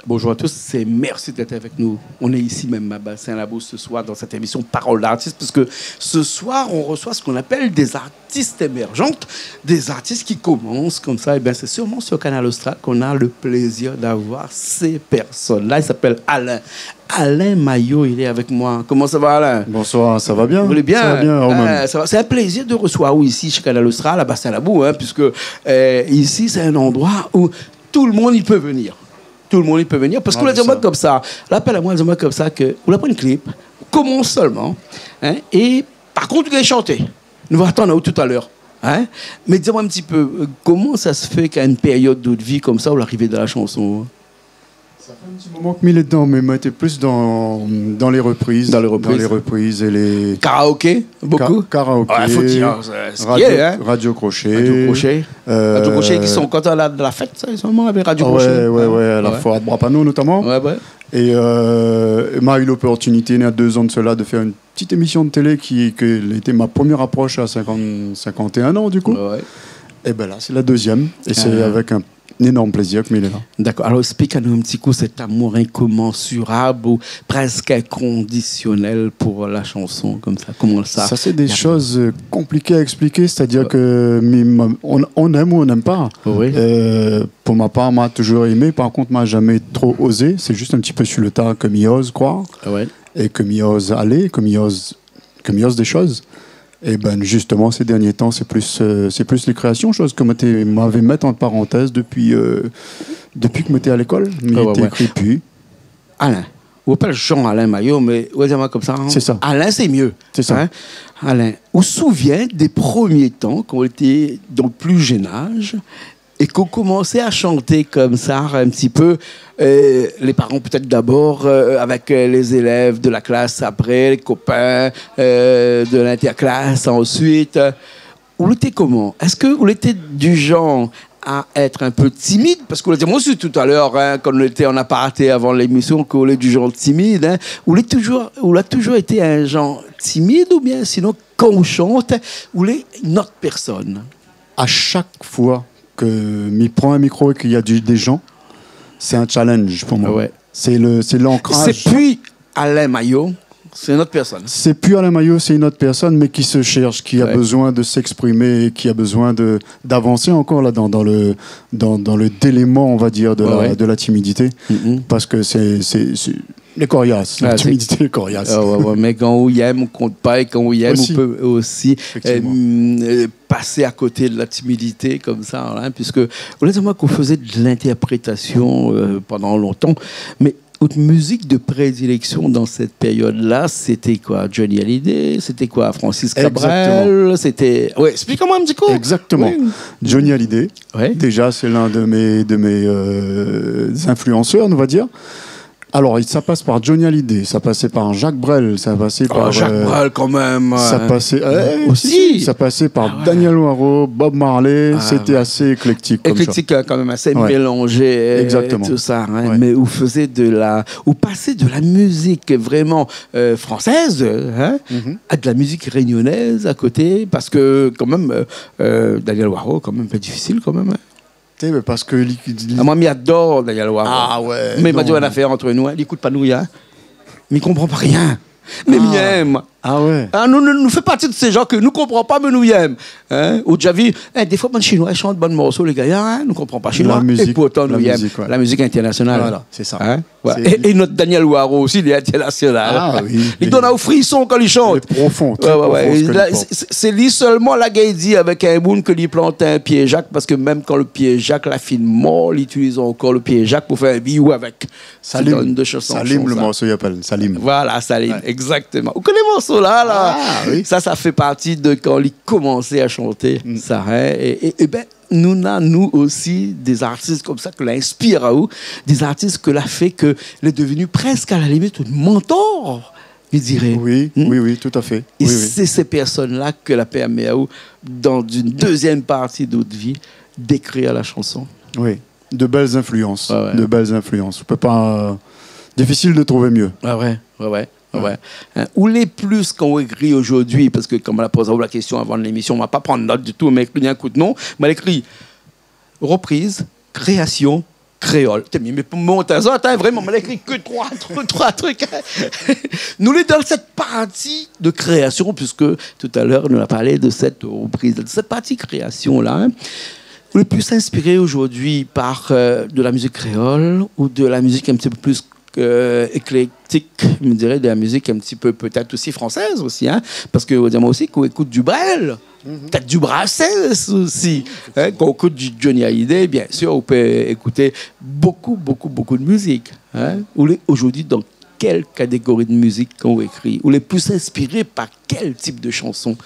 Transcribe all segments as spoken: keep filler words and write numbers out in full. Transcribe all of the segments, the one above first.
Bonjour à tous et merci d'être avec nous. On est ici même à Bassin Labou ce soir dans cette émission Parole d'artiste, parce que ce soir, on reçoit ce qu'on appelle des artistes émergentes, des artistes qui commencent comme ça. Et bien, c'est sûrement sur Kanal Austral qu'on a le plaisir d'avoir ces personnes-là. Il s'appelle Alain. Alain Maillot, il est avec moi. Comment ça va, Alain ? Bonsoir, ça va bien ? Vous allez bien ? Ça va bien, Roman. Ah, ça va. C'est un plaisir de recevoir vous ici chez Kanal Austral, à Bassin Labou, hein, puisque, euh, ici, c'est un endroit où tout le monde y peut venir. Tout le monde y peut venir. Parce que... Ah, c'est ça. Ou la di amoin konmsa, la apèl amoin, la di amoin konmsa ke ou la pran in klip, komans solman, hein, é par kont, ou gingn shanté. Nou va atann aou talèr, hein. Mé di amoin in ti pé, euh, koman sa se fé k'a in périod de out vi konmsa, ou la arivé dan la shanson, hein ? Ça fait un petit moment que mi lé dedan, mé moin lété plus dans, dans les reprises. Dans les reprises. Dans les reprises et les... Karaoké, beaucoup. Ka-, karaoké. Ouais, faut dire, euh, ce qui est, hein. Radio, Radio Crochet. Radio Crochet. Euh, Radio Crochet, ki lé kontan la, la fèt, sa, i lé solman avèk Radio Crochet. Ah ouais, ouais, ouais, à la foire de Bras-Panon notamment. Ouais, ouais. Et, euh, ma eu l'opportunité, il y a deux ans de cela, de faire une petite émission de télé qui, que était ma première approche à cinquante, cinquante et un ans, du coup. Ouais, ouais. Et ben là, c'est la deuxième. Et c'est avec un énorme plaisir ke mi lé la. D'accord. Alors, explique-nous un petit coup cet amour incommensurable ou presque inconditionnel pour la chanson, comme ça. Comment ça... Ça, c'est des choses, euh, compliquées à expliquer. C'est-à-dire que mi-, ma-, on, on aime ou on n'aime pas. Oui. Euh, pour ma part, ma toujours aimé. Par contre, ma jamais trop osé. C'est juste un petit peu sur le tas ke mi oz, quoi. Ah ouais. Et ke mi oz alé, ke mi oz, ke mi oz des choses. Et ben, justement, ces derniers temps, c'est plus, euh, c'est plus les créations, chose ke moin té, m'avé mèt en parenthèse depuis, euh, depuis ke moin té à l'école. Mi té ékri pi. Ah ouais, ouais. Alain. Ou apèl Jean-Alain Maillot, mé ou di amoin konmsa, hein. C'est ça. Alain, c'est mieux. C'est ça. Hein ? Alain, ou souvien des premiers temps, kan ou lété dan le plus jeune âge, é k'ou komansé a shanté konmsa, in ti pé, euh, les parents peut-être d'abord, euh, avec, euh, les élèves de la classe, après les copains, euh, de l'interclasse, ensuite, euh, ou lété koman ? Èske ou lété du genre à être un peu timide ? Parske ou la di amoin osi talèr, hein, kan nou lété an aparté avan lémisyon, ke ou lé du genre timide, hein. Ou lé toujours, ou la toujours été un genre timide, oubien sinon, kan ou shant, ou lé une autre personne ? À chaque fois ke mi pran in mikro é ke néna du, des gens, c'est un challenge pour moi. Ouais. C'est le, c'est l'ancrage. C'est plus Alain Maillot, c'est une autre personne. C'est plus Alain Maillot, c'est une autre personne, mais qui se cherche, qui a besoin de s'exprimer, qui a besoin de, d'avancer encore là dans, dans le, dans, dans le délitement, on va dire, de la, de la timidité. Parce que c'est, c'est, c'est, lé koriyas, la timidité lé koriyas. Ah ouais, ouais, mé kan ou yèm, ou kont pa, é kan ou yèm, ou pé osi, euh, euh, pasé a koté de la timidité konmsa, hein, puisque ou la di amoin k'ou té fé de l'interprétation, euh, pendant longtemps, mé out musique de prédilection dans cette période-là, c'était quoi ? Johnny Hallyday, c'était quoi ? Francis Cabrel, c'était... Exactement. Ouais, explique-moi un petit coup. Exactement. Oui. Johnny Hallyday, déjà, c'est l'un de mes, de mes, euh, influenceurs, on va dire. Alors, ça passe par Johnny Hallyday, ça passait par Jacques Brel, ça passait par, Jacques Brel, quand même, ça passait, euh, aussi, ça passait par Daniel Waro, Bob Marley, c'était assez éclectique comme ça. Éclectique, euh, quand même, assez mélangé, euh, tout ça, hein. Exactement. Mais ou fé de la, ou pasé de la musique vraiment, euh, française, hein, à de la musique réunionnaise à côté, parce que quand même, euh, euh, Daniel Waro, quand même, un peu difficile quand même, hein. Té, mé parske li, li... Ah, moin, mi ador Daniel Waro. Ah ouais, non. Mé ma di aou in nafèr ant nou, hein, li ékout pa nou, hein. Mi konpran pa rien. Mé mi yèm. Ah ouais. Ah, nou, nou, nou fé parti de sé jan ke nou konpran pa, mé nou yèm. Hein ? Ou la déza vi, hein, défoi, bann Shinoi i shant bann morso, lé gayar, hein, nou konpran pa shinoi. La mizik, é pourtan, nou yèm. La mizik, ouais. La mizik internasional. Voilà, c'est ça. Hein ? Ouais. É, é nout Daniel Waro osi, li lé internasional. Ah oui, li donn aou frison kan li shant. Li lé profon, très profon, ce que li port. Ouais, ouais, ouais. La, sé, sé, sé li solman la gingn di avèk in moun ke li plant in pié jak, parske mèm kan le pié jak la fine mor, li itiliz ankor le pié jak pou fé in biyou avèk. Salim. Sa donn de shanson, Salim, le morso i apèl Salim. Voilà, Salim, exactement. Ou koné morso-la, la ? Ah oui. Sa, sa fé parti de kan li komansé a shanté, sa, hein. É, é, é bin, nou na, nou osi, dé zartis konmsa ke la inspir aou, dé zartis ke la fé ke lé devni prèsk, a la limit, out mentor, mi diré. Oui, oui, oui, tout à fait. É sé, sé pèrsone-la ke la pèrmé aou, dan in dezièm parti de out vi, d'ékrir la shanson. Oui, de belles influences, de belles influences. Ouais, ouais. Ou pé pa, euh, difficile de trouver mieux. Ah ouais, ouais, ouais. Ouais. Hein, ou lé plis kan ou ékri zordi, parske kan ma la poz aou la késtion avan lémisyon, ma pa pran not ditou, ma ékri in kout non, ma la ékri repriz, kréasyon, kréol. Té, mé, mé pou mont azot, in, vréman, ma la ékri ke troi, troi, troi trik, in. Nou lé dan sèt parti de kréasion, puiske talèr nou la parl de sèt repriz, de sèt parti kréasion la, in. Ou lé plis inspiré zordi par, euh, de la mizik kréol ou de la mizik in ti pé plis, euh, éklektik, mi diré, de la mizik in ti pé pétèt osi fransèz osi, in, parske, euh, moin osi, kan ou ékout du Brel, pétèt du Brassens osi, in, kan ou ékout du Johnny Hallyday, biensir, ou pé ékout bokou, bokou, bokou de mizik, in. Ou lé zordi dan kèl katégori de mizik kan ou ékri ? Ou lé plis inspiré par kèl tip de shanson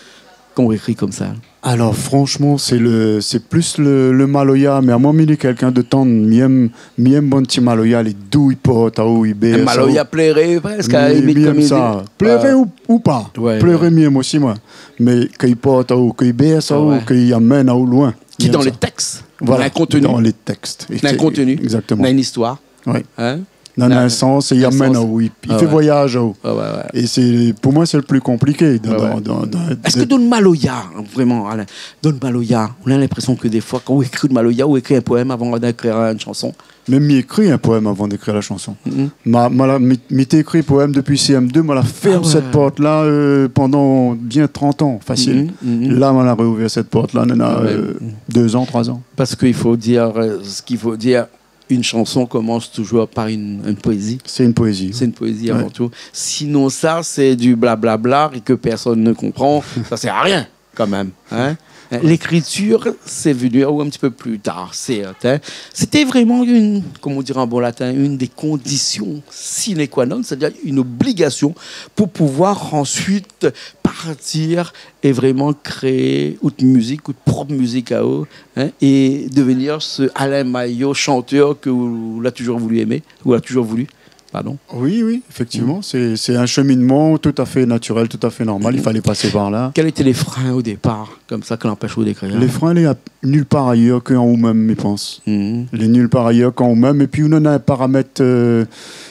kan ou ékri konmsa ? Alor, fransheman, sé le, sé plis le, le maloya, mé amoin, mi lé kèlkin de tann, mi èm, mi èm bann ti maloya, lé dou, i port aou, i bèrs aou. In maloya pléré, prèsk, a la limit, mi, mi èm sa. Pléré ou, ou pa. Ouais, pléré, ouais. Mi èm osi, moin. Mé ke i port aou, ke i bèrs aou, ouais, ke i amenn aou loin. Ki dan lé tèks, voilà, dan le kontenu. Dan lé tèks. Dan le kontenu. Exactement. Dan in zistoir. Oui. In ? Néna in sans, é i amenn aou, i, i fé voyaz aou. Ah ouais, ouais. É sé, pou moin, sé le pli konpliké dan, dan, dan, dan... Èske dan le maloya, vréman, Alain, dan le maloya, ou na linprésion ke défoi, kan ou ékri le maloya, ou ékri in poèm avan d'ékri in shanson ? Mé mi ékri in poèm avan d'ékri la shanson. Ma, ma la, mi, mi té ékri poèm dopi C M deux, ma la fèrm sèt port-la, euh, pandan bien trant an, fasil. La, ma la réouvèr sèt port-la, néna, euh, dé zan, troi zan. Parske i fo dir, euh, sak i fo dir, in shanson i komans touzour par in, in poézi. Sé in poézi. Sé in poézi avan tou. Ouais. Sinon sa, sé du blablabla ke pèrsone i konpran. Sa i sèr a rien, kan mèm, in. Lékritir, sé vni in ti pé pli tar, sèrt, in. Sété vréman in, koman i di an bon latin, inn dé kondision sine qua non, sétadir in obligasion pou pouvoir ansuit partir é vréman kréé out mizik, out prop mizik aou, in, é devenir se Alain Maillot, shantèr ke ou la touzour voulu èmé, ou la touzour voulu, pardon. Oui, oui, éfèktivman, sé, sé in shemineman toutafé natirèl, toutafé normal, i falé pasé par la. Kèl été lé frin o dépar, konmsa, ki anpèsh aou d'ékrir ? Lé frin, lé a nul par ayèr ke an ou mèm, mi pans. Lé nul par ayèr ke an ou mèm. Épi, nou néna in paramèt, euh,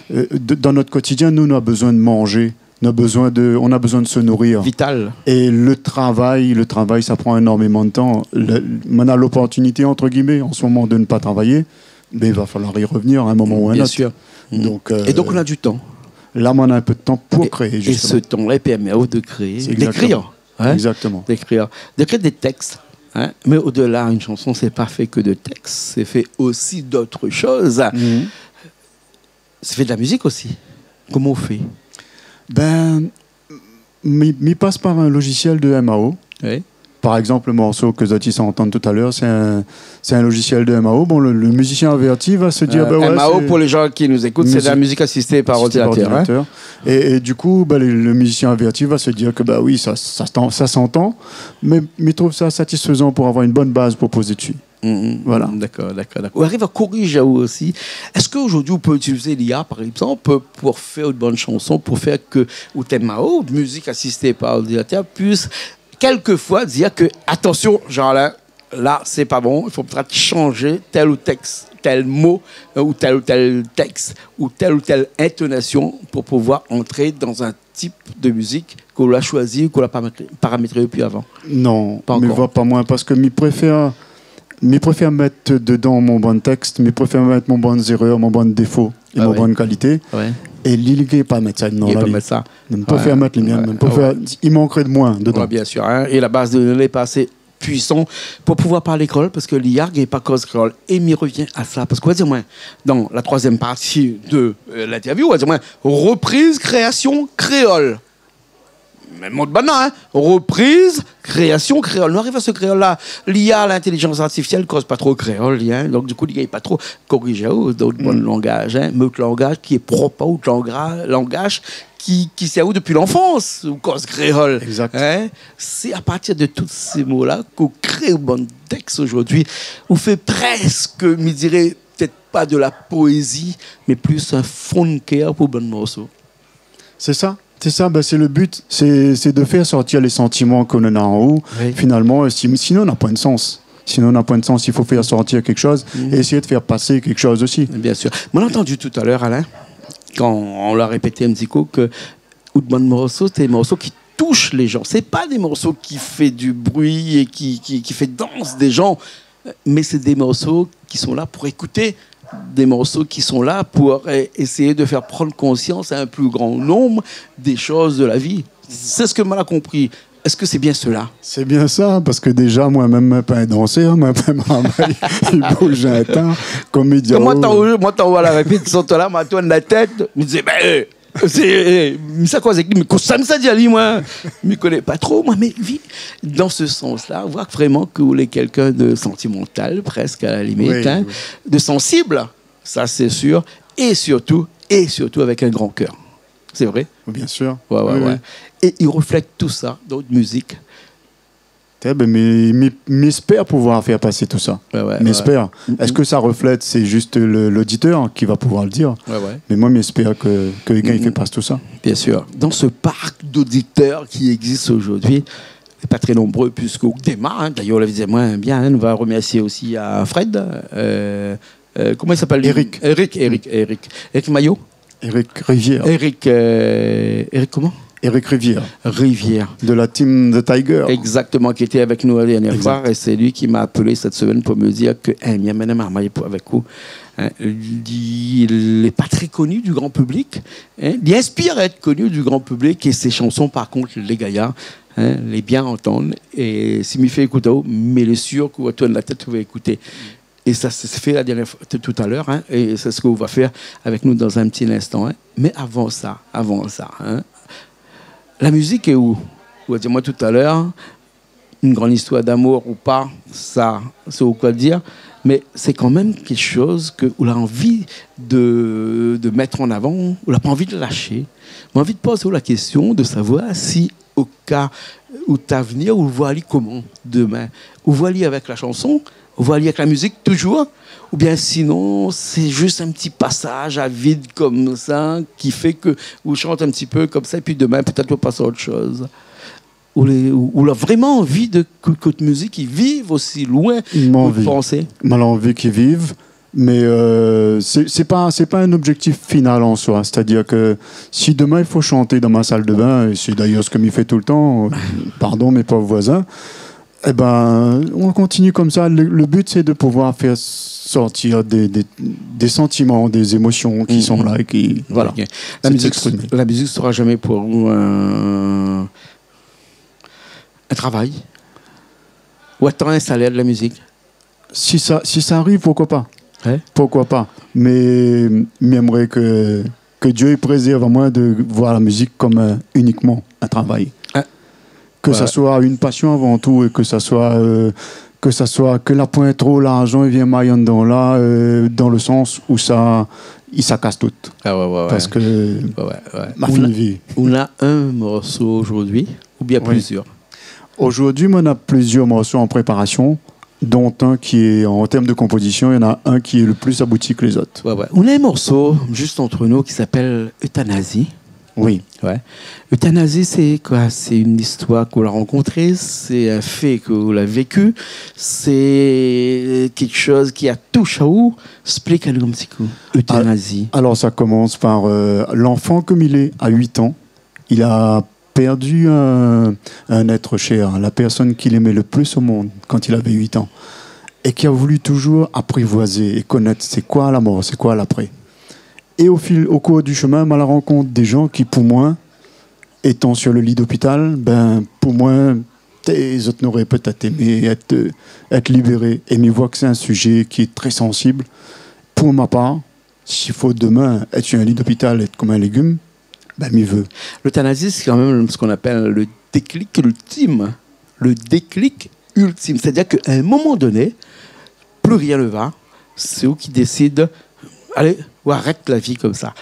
euh, de, dan nout kotidien, nou, nou na bezoin de manzé. On a besoin de, on a besoin de se nourrir. Vital. Et le travail, le travail, ça prend énormément de temps. Le, on a l'opportunité, entre guillemets, en ce moment, de ne pas travailler, mais il va falloir y revenir à un moment ou à un autre. Bien sûr. Donc, euh, et donc, on a du temps. Là, on a un peu de temps pour créer, justement. Et ce temps-là, il permet de créer, d'écrire, hein ? Exactement. D'écrire. D'écrire des textes, hein ? Mais au-delà, une chanson, c'est pas fait que de textes, c'est fait aussi d'autres choses. C'est fait de la musique aussi. Comment on fait ? Ben, mi, mi pass par un logiciel de M A O. Oui. Par exemple, le morceau ke zot i sa antann talèr, c'est un, c'est un logiciel de M A O. Bon, le, le musicien averti va se dire, ben ouais, M A O, pour les gens qui nous écoutent, c'est de la musique assistée par ordinateur, hein. Et, et du coup, ben, le, le musicien averti va se dire que, ben oui, ça, ça s'entend, ça s'entend, mais, mi trouv sa satisfezan pou avoir une bonne base pou pozé dsi. Voilà. D'accord, d'accord, d'accord. Ou ariv a korizé aou osi. Èske zordi ou pé itiliz l'I A, par exemple, pou fé out bann shanson, pou fé ke out M A O, mizik asisté par ordinateur, puisse quelquefois dir ke, atansion, Jean-Alain, la, sé pa bon, i fo pétèt shanzé tèl ou tèks, tèl mo, euh, ou tèl ou tèl tèks, ou tèl ou tèl intonasion pou pouvoir antré dan in tip de mizik ke ou la shoizi, ke ou la paramétré, paramétré dopi avan ? Non, pa ankor. Mi voi pa moin, parske mi préfèr, mi préfèr mèt dedan mon bann tèks, mi préfèr mèt mon bann zérèr, mon bann défo é mon bann kalité. Ah ouais. É li, li gingn pa mèt sa dedan. Li gingn pa mèt sa. Mi préfèr mèt li mèm, mi préfèr, i mankré de moin dedan. Ouais, bien sûr, hein. Et la base de données lé pa asé puissant pou pouvoir parl kréol, parske l'I A i gingn pa koz kréol. É mi revien a sa, parske, ou va dir amoin, dan la troizièm parti de, euh, l'interview, ou va dir amoin, repriz, kréasion kréol. Mé mont banna, hein, repriz, kréasion kréol. Nou ariv a se kréol-la. L'I A, l'intelligence artificielle, koz pa tro kréol, li, hein. Donk, du coup, li gingn pa tro korizé aou dan out bann langaz, hein. Mé out langaz ki lé prop, out langra-, langaz ki, ki sèrv aou dopi lanfans, ou koz kréol. Exact. Hein ? Sé a partir de tout sé mo-la ke ou kré out bann tèks zordi. Ou fé prèsk, mi diré, pétèt pa de la poézi, mé plis in fon de kèr pou bann morso. Sé sa, sé sa, ben, sé le but, sé, sé de fèr sortir lé santiman ke nou néna an nou, finalman, euh, si, sinon, na poin de sans. Sinon, na poin de sans, i fo fèr sortir kékshoz é éséy fèr pasé kékshoz osi. Bien sûr. Moin la antann talèr, Alain, kan ou la répété in ti kou, ke out bann morso, sé dé morso ki toush lé jan. Sé pa dé morso ki fé du bri é ki, ki, ki fé dans dé jan, mé sé dé morso ki lé la pou ékouté des morceaux qui sont là pour, euh, essayer de faire prendre conscience à un plus grand nombre des choses de la vie. C'est ce que moi j'ai compris. Est-ce que c'est bien cela ? Sé bien sa, parske déza, moin mèm, moin pa in dansèr, moin mèm, i bouz in tan, kom i di, koman oh. Tan, moin, tan, voilà, la répétition, la, moin tourn la tèt, mi di, ben, euh, sé, euh, mi sa koz èk li, mé kosa mi sa di ali, moin ? Mi koné pa tro, moin, mé oui, dans ce sens-là, on voit vraiment que vous êtes quelqu'un de sentimental, presque à la limite, oui, hein, oui, de sensible, ça c'est sûr, et surtout, et surtout avec un grand cœur. C'est vrai ? Bien sûr. Ouais, ouais, oui, ouais. Et il reflète tout ça dans votre musique. Té, ben, mi, mi, mi èspèr pouvoir fé pas tout sa. Ouais, ouais, mi èspèr. Èske sa i reflèt, sé zis le, loditèr ki va pouvoir le dir. Ouais, ouais. Mé moin, mi èspèr ke, ke i gingn fé pas tout sa. Bien sûr. Dans ce parc d'auditeurs qui existe aujourd'hui, lé pa tré nonbré, puisqu'au démarre, hein, d'ailleurs, on le disait moins bien, hein, on va remercier aussi à Fred, euh, euh, comment il s'appelle, lui ? Eric. Eric, Eric, Eric. Eric Maillot ? Eric Rivière. Eric, euh, Eric comment ? Eric Rivière. Rivière. De la team The Tiger. Exactement, qui était avec nous la dernière fois, et c'est lui qui m'a appelé cette semaine pour me dire que, eh, mi amenn in marmay pou, avèk ou. Hein, li, li lé pa tré koni du grand public, hein, li inspir à être connu du grand public, et ses chansons, par contre, lé gayar, hein, lé bien antann, é si mi fé ékout aou, mé lé sir ke ou va tourn la tèt, ou va ékouté. Et ça s'est fait la dernière fois, t-, tout à l'heure, hein, et c'est ce que vous va faire avec nous dans un petit instant, hein. Mais avant ça, avant ça, hein, la musique est où ? Vous avez dit, moi, tout à l'heure, une grande histoire d'amour ou pas, ça, c'est au quoi dire, mais c'est quand même quelque chose que vous avez envie de, de mettre en avant, vous n'avez pas envie de lâcher. Vous avez envie de poser la question de savoir si au ka ou ta vnir, ou voi ali koman demin ? Ou voi ali avèk la shanson, ou voi ali avèk la mizik toujour, oubien sinon, sé zis in ti pasaz a vid konmsa, ki fé ke ou shant in ti pé konmsa, épi demin, pétèt ou pas a ot shoz. Ou lé, ou, ou la vréman anvi de, ke, ke out mizik i viv osi loin ke ou pansé ? Moin la anvi. Moin la anvi k'i viv. Mé, euh, sé, sé pa, sé pa in objektif final an soi. Sétadir ke si demin i fo shanté dan mon sal de bin, é sé dayèr sak mi fé toultan, euh, pardon, mé pov voizin, é bin, nou kontinié konmsa. Le, le but, sé de pouvoir fé sortir dé, dé, dé santiman, dé zémosion ki lé la é ki, voilà. Ok. La mizik, la mizik sera jamais pour vous un, un travail ? Ou atann in salèr de la mizik ? Si sa, si sa i ariv, poukoi pa ? Ouais. Poukoi pa ? Mé mi èmré ke, ke Dieu i prézèrv amoin de voir la mizik konm, euh, inikman in travay. Ah. Ke sa soi in pasion avan tou é ke sa soi, euh, ke sa soi ke la poin tro larzan i vien may andan la, euh, dan le sans ousa i sakas tout. Ah ouais, ouais, ouais. Parske ma fine vi. Ou na, ou na in morso zordi, oubien plizièr ? Zordi, moin na plizièr morso an préparasion, dont un ki lé, an tèrm de konpozision, néna in ki lé le pli abouti ke lézot. Ouais, ouais. Ou na in morso, zis ant nou, ki s'appelle Euthanasie. Oui. Ouais. Euthanasie, sé koi ? Sé in zistoir ke ou la rankontré, sé in fé ke ou la véki, sé kékshoz ki la toush aou. Esplik anou in ti kou. Euthanasie. Al-, alor, sa i komans par, euh, lanfan, konm li lé a uit an, li la pèrd in, in èt shèr, la pèrsone ki lémé le plis o monn kan li lavé uit an, é ki la voulu toujour aprivoizé é konèt sé koi la mor, sé koi lapré. É o fil, o kour du shemin, moin la rankont dé jan ki, pou moin, étan sur le lit d'hôpital, bin, pou moin, té, zot noré pétèt émé èt, euh, èt libéré. É mi voi ke sé in sujé ki lé tré sansib. Pou ma par, si fo demin èt sur in lit d'hôpital, èt konm in légim, bin, mi vé. L'euthanasie, c'est quand même ce qu'on appelle le déclic ultime. Le déclic ultime. C'est-à-dire qu'à un moment donné, plus rien ne va. C'est ou qui décide, allez, ou arrête la vie comme ça.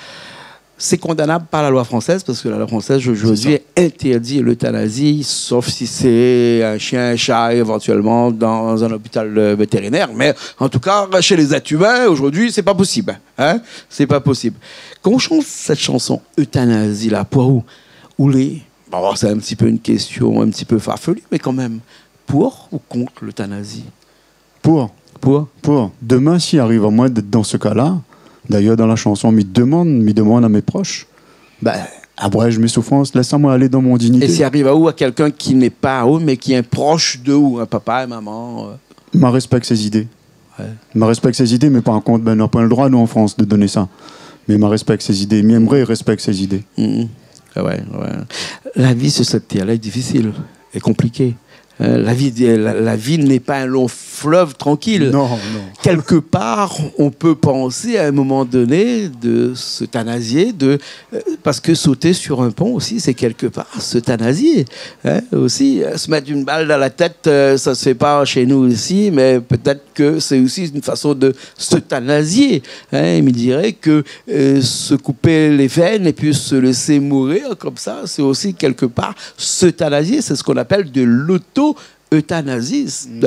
C'est condamnable par la loi française, parce que la loi française, aujourd'hui, interdit l'euthanasie, sauf si c'est un chien, un chat, éventuellement dans un hôpital, euh, vétérinaire. Mais en tout cas, chez les êtres humains, aujourd'hui, c'est pas possible. Hein ? C'est pas possible. Kan ou shant sèt shanson Euthanasie la, pou ou, ou lé, bon, c'est un petit peu une question un petit peu farfelue, mais quand même, pour ou kont l'euthanasie ? Pou. Pou. Pou. Demin, si i ariv amoin d'èt dan se ka-la, dayèr, dan la shanson, mi demann, mi demann a mé prosh, bin, abrèz mé soufrans, lès amoin alé dan mon dignité. Et si i ariv aou, a kèlkin ki lé pa aou, mé ki lé in prosh de ou, in papa, in momon, euh ? Ma respèk sé zidé. Ma respèk sé zidé, mé par kont, bin, nou na pwin le drwa, nou, an Frans, de doné sa. Mé ma respèk sé zidé, mi èmré respèk sé zidé. Mhm. Ah ouais, ouais. La vi su sèt tèr-la lé difisil é konpliké. Hein, la vi, la, la vi n'est pas un long fleuve tranquille. Non, non. Quelque part, on peut penser à un moment donné de s'euthanasier, de, euh, parce que sauter sur un pont aussi, c'est quelque part s'euthanasier, hein, aussi. Euh, se mettre une balle dans la tête, euh, ça se fait pas chez nous ici, mais peut-être que c'est aussi une façon de s'euthanasier, hein. Il me dirait que, euh, se couper les veines et puis se laisser mourir comme ça, c'est aussi quelque part s'euthanasier. C'est ce qu'on appelle de l'auto-euthanasie. Mm.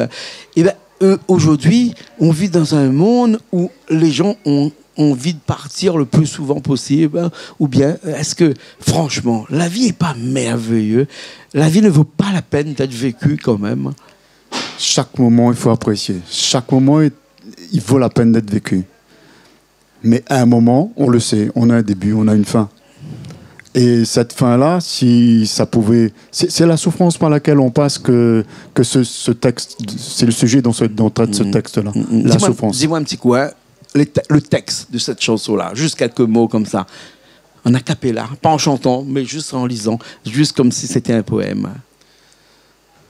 Eh ben, euh, aujourd'hui, on vit dans un monde où les gens ont envie de partir le plus souvent possible, hein, ou bien, euh, est-ce que, franchement, la vie est pas merveilleux ? La vie ne vaut pas la peine d'être vécue quand même ? Chaque moment, il faut apprécier. Chaque moment, il, il vaut la peine d'être vécu. Mais à un moment, on le sait, on a un début, on a une fin. Et cette fin-là, si ça pouvait, c'est, c'est la souffrance par laquelle on passe que, que ce, ce texte, c'est le sujet dont, se- dont traite ce texte-là. Mm, mm. La souffrance. Dis-moi, dis-moi un petit coup, hein, les te- le texte de cette chanson-là, juste quelques mots comme ça, en a cappella, pas en chantant, mais juste en lisant, juste comme si c'était un poème.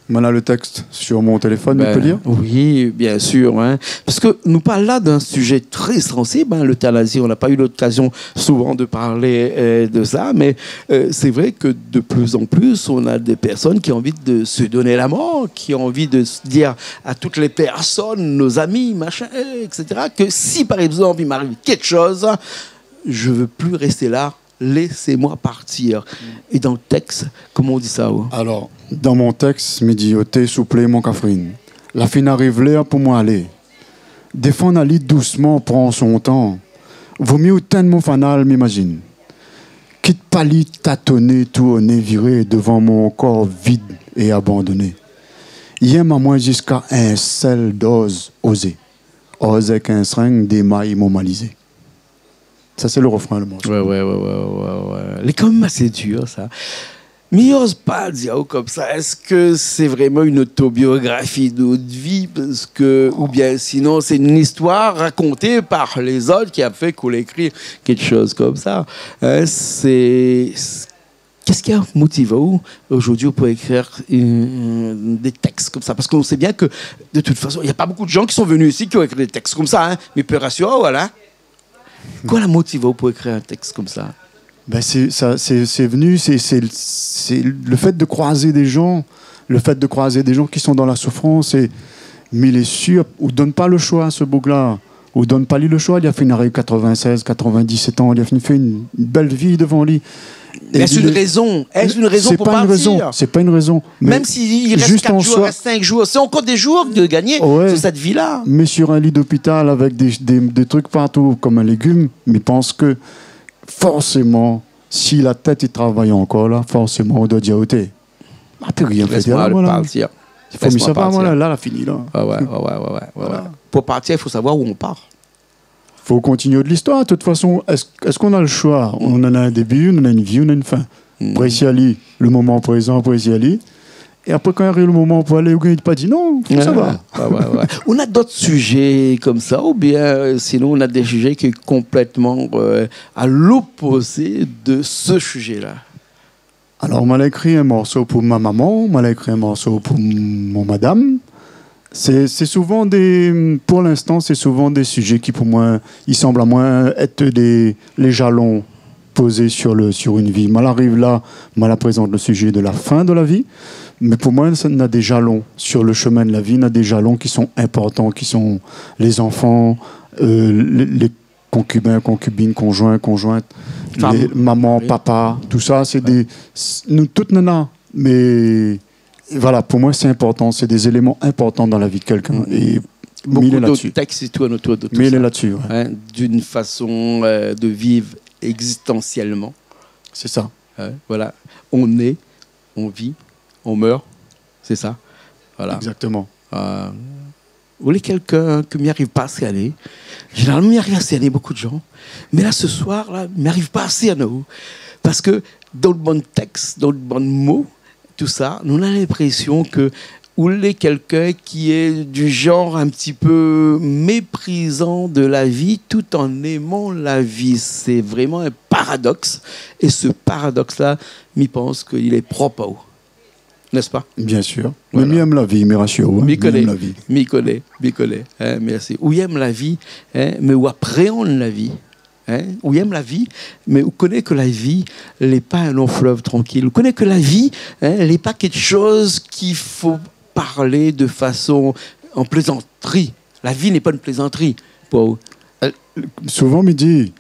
Moin la le texte sur mon téléphone, mi pé lir ? Oui, bien sûr, hein. Parce que nous parlons là d'un sujet très sensible, hein, l'euthanasie. On n'a pas eu l'occasion souvent de parler, euh, de ça, mais, euh, c'est vrai que de plus en plus, on a des personnes qui ont envie de se donner la mort, qui ont envie de s- dire à toutes les personnes, nos amis, machin, euh, et cetera, que si par exemple il m'arrive quelque chose, je veux plus rester là, laissez-moi partir. Et dans le texte, comment on dit ça, hein ? Alors, dans mon texte, mi di : « Oté, souplé, mon kafrine. La fine ariv lèr pou moin alé. Défann ali dousman, pran son tan. Vo mié ou tinn mon fanal, mi mazine. Kit pa li tatoné, tourné, viré dovan mon kor vid é abandoné. Yèm amoin ziska in sèl doz, ozé. Oz èk in sring, démay mon malizé. » Ça, c'est le refrain, le morceau. Ouais, ouais, ouais, ouais, ouais, ouais. Il est quand même assez dur, ça. Mi oz pa dir aou konmsa, èske sé vréman in otobiografi de vot vi, parske, oubien sinon sé in istoir rakonté par lézot ki la fé k'ou la ékri kékshoz konmsa ? Hein, sé, sé, kosa la motiv aou zordi pou ékrir in, dé tèks konmsa ? Parske nou sé bien ke, de tout fason, na pa bonpé de moun ki la vni isi ki la ékri dé tèks konmsa, hein. Mé mi pé rasir aou, voilà. Kosa la motiv aou pou ékrir in tèks konmsa ? Ben, c'est, ça, c'est, c'est venu, c'est, c'est, c'est le fait de croiser des gens, le fait de croiser des gens qui sont dans la souffrance, et, mi lé sir, ou donn pa le shoi a se boug-la, ou donn pa li le shoi, li la fine ariv quatre-vingt-seize, quatre-vingt-dix-sept an, li la fine fé in, in bèl vi dovan li. Mé èske sé in rézon ? Èske sé in rézon pou partir ? Sé pa in rézon, sé pa in rézon. Mèm si i rès kat jour, i rès sink jour, sé ankor dé jour de gagné sur cette vie-là. Ouais. Mé sur in lit d'hôpital avèk dé, dé, dé trik partou konm in légim, mi pans ke forséman, si la tèt i travay ankor la, forséman, ou doi dir : « Oté, ma pé rien fé la, moin la. Lès-moi partir. Fo mi sava, moin la, la fini la. » Ouais, ouais, ouais, ouais, ouais, ouais. Voilà. Pou partir, i fo savoir ousa ou sava. Fo kontinié de listoir. De tout fason, èske, èske nou na le shoi ? Nou na in débi, nou na in vi, nou na in fin. Hmm. Aprésié ali, le moman prézan, aprésié ali. É apré, kan i ariv le moman pou alé, ou gingn pa di non, fo sava. Ouais, ouais, ouais. Ou na d'ot sizé konmsa, oubien, euh, sinon ou na dé sizé ki lé konplètman, euh, à l'opposé de ce sujet-là ? Alor, moin la ékri in morso pou mon momon, moin la ékri in morso pou mon madam. Sé, sé souvan dé, pou linstan, sé souvan dé sizé ki, pou moin, i sanm amoin èt dé, lé jalon pozé sur le, sur in vi. Moin la ariv la, moin la prézant le sizé de la fin de la vi. Mé pou moin, sa, na dé jalon sur le shomin de la vi, na dé jalon ki lé inportan, ki lé lé zanfan, euh, lé, lé konkibin, konkibine, konjoin, konjoint, fanm, momon, papa, tousa, sé dé, s-, nou tout nou na. Mé voilà, pou moin, sé inportan, sé dé zéléman inportan dan la vi de kèlkin. Mm. É mi lé la dsi. Beaucoup de textes tournent autour de tout ça. Mi lé la dsi, ouais. Hein, d'une façon, euh, de vivre existentiellement. C'est ça. Hein, voilà. On naît, on vit, on meurt. C'est ça. Voilà. Exactement. Euh, ou lé kèlkin ke mi ariv pa a sèrné. Zénéralman, mi ariv a sèrné bonpé de moun. Mé la, se soir la, mi ariv pa a sèrné aou. Parske dan out bann tèks, dan out bann mo, tousa, nou na linprésion ke Ou lé kèlkin ki lé du genre un petit peu méprisant de la vie tout en aimant la vie. C'est vraiment un paradoxe. Et ce paradoxe-là, mi pans ke li lé prop aou. N'est-ce pas ? Bien sûr. Voilà. Mé mi èm la vi, mi rasir aou, hein. Mi koné, mi koné, mi koné, hein, mèrsi. Ou yèm la vi, hein, mé ou apréann la vi. Hein, ou yèm la vi, mé ou koné ke la vi lé pa in long flev trankil. Ou koné ke la vi, hein, lé pa kékshoz ki fo parl de fason an plézantri. La vi lé pa in plézantri pou ou. Euh, souvan, mi di,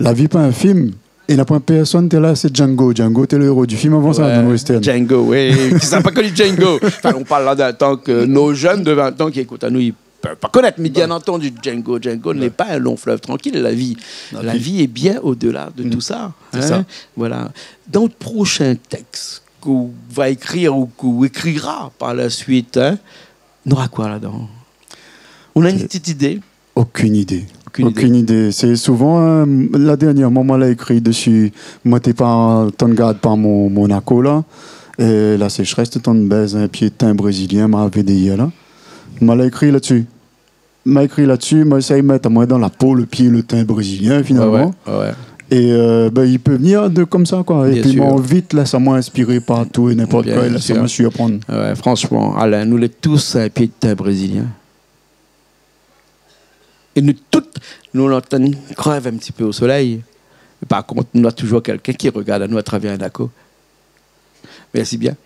la vi pa in film, é na poin pèrsone té la, sé Django. Django té le héro du film avan sa, dan le western. Django, oui. Kisa la pa koni Django ? Enfin, on parle là d'un temps que nos jeunes de vingt ans qui écoutent à nous, i pé pa konèt, mé bien entendu, Django, Django n'est pas un long fleuve tranquille, la vie. La vie est bien au-delà de tout ça, hein. Sé sa. Voilà. Dan le prochain texte ke ou va écrire ou ke ou écrira par la suite, hein, nora koi ladan ? Ou na in petite idée ? Okin idé. Okin idé. Okin idé. Sé souvan, euh, la dernièrman, moin la ékri dési, moin té pa tann gard par mon, mon ako la, é la séshrès té tann bèz in pié tin brézilien, ma avé déyèr la. Ma la ékri la-dsi. Ma ékri la-dsi, ma éséy mèt amoin dan la po le pié, le tin brézilien, finalman. Ouais, ouais, ouais. É, euh, ben, i pé vnir de konmsa, koi. Bien sûr. É pi, ma anvi lès amoin inspiré par tout é ninport koi, lès amoin surprann. Bien sûr. Ouais, franchement, Alain, nou lé tous in pié de tin brézilien. É nou tout, nou lé antrinn krèv in ti pé o solèy. Par kont, nou na toujour kèlkin ki rogard anou atravèr in ako. Mèrsi bien.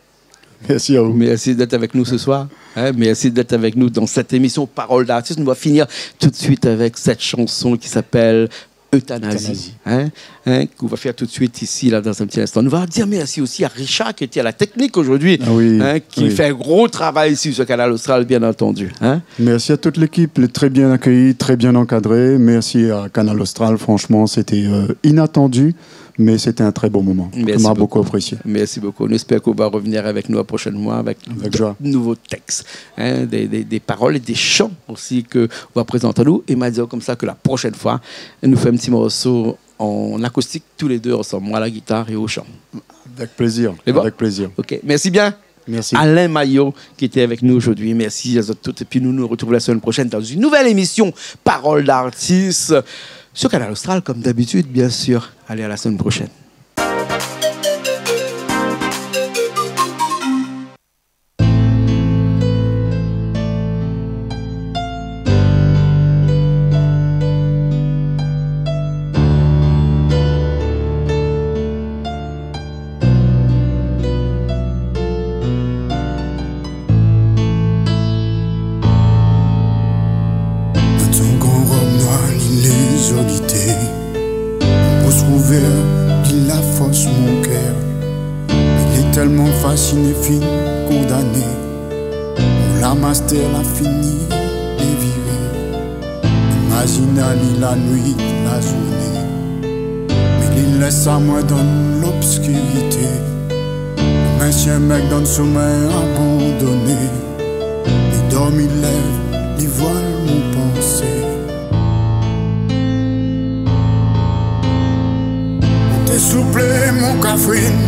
Merci à vous. Merci d'être avec nous ce soir. Hein, merci d'être avec nous dans cette émission Parole d'artiste. Nou va finir tout de suite avec cette chanson qui s'appelle Euthanasie. Euthanasie. Hein, hein, qu'on va faire tout de suite ici, là, dans un petit instant. Nou va dir mèrsi osi à Richard qui était à la technique aujourd'hui, ah oui, hein, qui fait un gros travail ici sur Kanal Austral, bien entendu, hein. Merci à toute l'équipe, très bien accueilli, très bien encadré. Merci à Kanal Austral, franchement, c'était, euh, inattendu. Mais c'était un très bon moment. Merci beaucoup. Mèrsi bokou. Nou éspèr ke ou va revenir avec nous prochainement avec de nouveaux textes, hein, des, des, des paroles et des chants aussi ke ou va prézant anou. É ma di konmsa ke la prochaine fois, nou fé in ti morso en acoustique, tous les deux ensemble. Moi à la guitare et au chant. Avec plaisir. C'est bon ? Avec plaisir. Ok, merci bien. Merci. Alain Maillot qui était avec nous aujourd'hui. Merci à vous toutes. Et puis nous nous retrouvons la semaine prochaine dans une nouvelle émission Parole d'artiste sur Kanal Austral, comme d'habitude, bien sûr. Allez, à la semaine prochaine. Dann son gran rob noir, li lé zoli té. Mon pos rouvèr, li la fors mon kèr. Li lé tèlman fasiné, fine kondané. Mon lame astèr la fini déviré. Imazine ali la nuit, la zourné, mé li lès amoin dann lobskirité. Konm in shien mèg dann somèy abandoné. Li dormi, lèv, li voil mon pansé. Ou té souplé mon kafrine.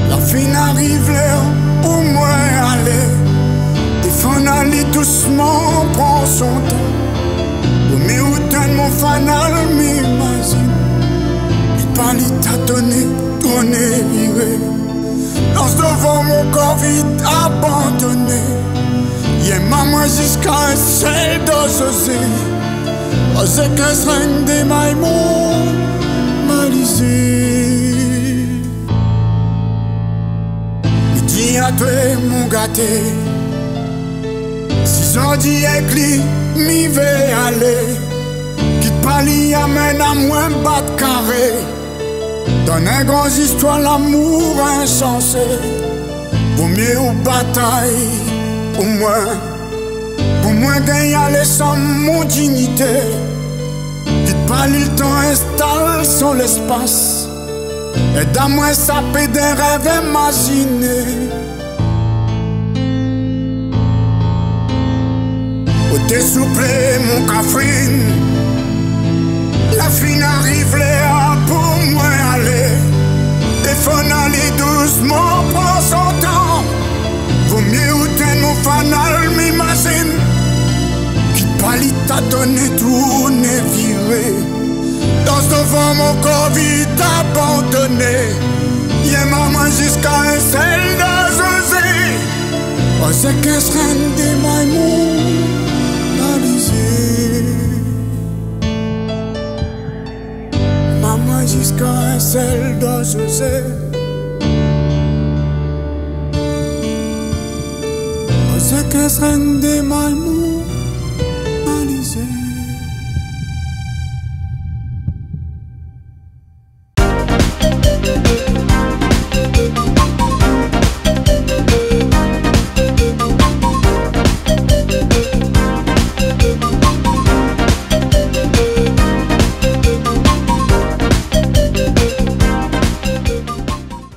La fine ariv lèr pou moin alé. Défann ali dousman, pran son tan. Pou mi ou tann mon fanal, mi imazine. Li pa li tatoné, tourné, viré. Lans dovan mon kor vid abandoné. Yèm amoin ziska in sèl doz ozé. Ozé kèz règn démay mon malizé. Mi di atoué mon gaté, si zordi èk li mi vé alé, kit pa li amenn amoin bat karé. Dann in gran zistoir lamour insansé, vo mié ou batay pou moin, pou moin gingn alé san mon dignité. Kit pa li le tan instal son lèspas, èd amoin sapé d'in rèv imaziné. Ou té souplé mon kafrine, la fine ariv lèr pou moin alé. Défann ali dousman, pran son tan. Vo mié Nal mi mazine, ki pa li ta doné tourné viré. Dans dovan mon kor vit abandoné. Yèm amoin ziska in sèl dozozé. Ozé kèss rèn dé may mon alizé. Maman ziska in sèl dozozé. Ozé kèss rèn dé may mon